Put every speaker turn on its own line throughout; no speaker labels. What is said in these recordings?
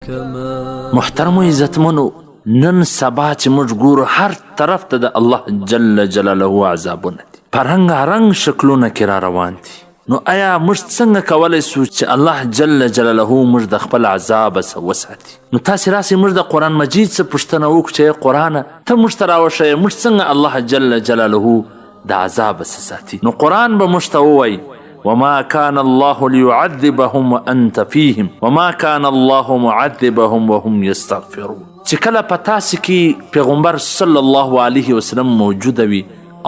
محترمو عزتمنو، نن سبا چې موږ ګورو هر طرف ته د الله جل جلاله عذابونه دي، په رنګارنګ شکلونه کې را روان دي. نو آیا موږ څنګه کولی سو چې الله جل جلاله موږ د خپل عذاب څخه وساتي؟ نو تاسې راسئ موږ د قرآن مجید څخه پوښتنه وکړو چې ای قرآنه، ته موږ ته راوښیه موږ څنګه الله جل جلاله د عذاب څخه ساتي. نو قرآن به موږ ته ووایي: وما كان الله ليعذبهم وانت فيهم وما كان الله معذبهم وهم يستغفرون. چې کله په تاسو کې پیغمبر صلی الله علیه وسلم موجوده وي،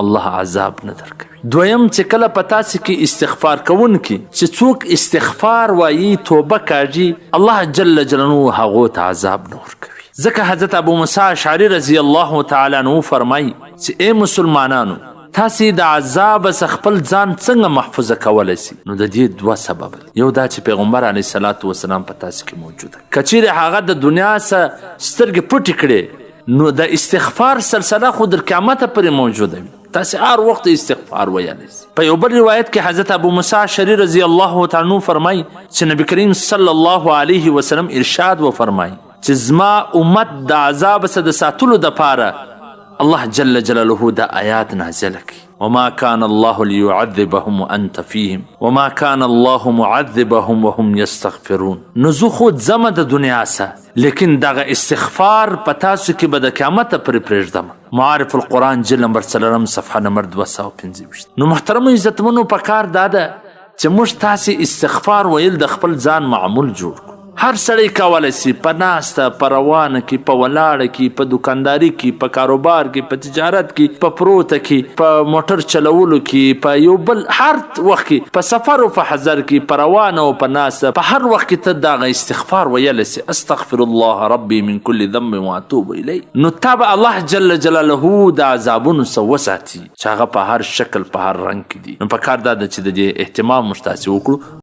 الله عذاب نه درکوي. دویم، چې کله په تاسو کې استغفار کوونکي، چې څوک استغفار وایي، توبه کاږي، الله جل جلاله هغو ته عذاب نه ورکوي. ځکه حضرت ابو موسی اشعري رضی الله تعالی عنه فرمایي چې ای مسلمانانو، تاسې د عذاب څخه خپل ځان څنګه محفوظه کولی سئ؟ نو د دې دوه سبب دي. یو دا چې پیغمبر علیه الصلاة والسلام په تاسې کې موجوده، که چیرې هغه د دنیا څخه سترګې پټې کړې، نو د استغفار سلسله خو در قیامته پورې موجوده وي، تاسې هر وخت استغفار ویلی سئ. په یو بل روایت کې حضرت ابو موسی اشعري رضی الله تعالی عنه فرمایي چې نبی کریم صلی الله علیه وسلم ارشاد وفرمایي چې زما امت د عذاب څخه د ساتلو دپاره الله جل جلاله دا آیات نازل کړي: وما كان الله ليعذبهم وانت فيهم وما كان الله معذبهم وهم يستغفرون. نو زه خو ځمه د دنیا څخه، لیکن دغه استغفار په تاسو کې به د قیامته پورې پرېږدم. معارف القرآن، جلد نمبر څلورم، صفحه نمبر 225. نو محترمو عزتمنو، په کار دا ده چې موږ تاسې استغفار ویل د خپل ځان معمول جوړ کړو. هر سړی کولی سي په ناسته، په روانه کې، په ولاړه کې، په دوکانداري کې، په کاروبار کې، په تجارت کې، په پروته کې، په موټر چلولو کې، په یو بل هر وخت کې، په سفر او په حضر کې، په روانه او په ناسته، په هر وخت کې ته دغه استغفار ویلی سي: استغفر الله ربي من كل ذنب واتوب الیه. نو تا به الله جل جلاله د عذابونو څخه وساتي چې هغه په هر شکل، په هر رنګ کې دي. نو په کار دا ده چې د دې اهتمام موږ تاسې وکړو.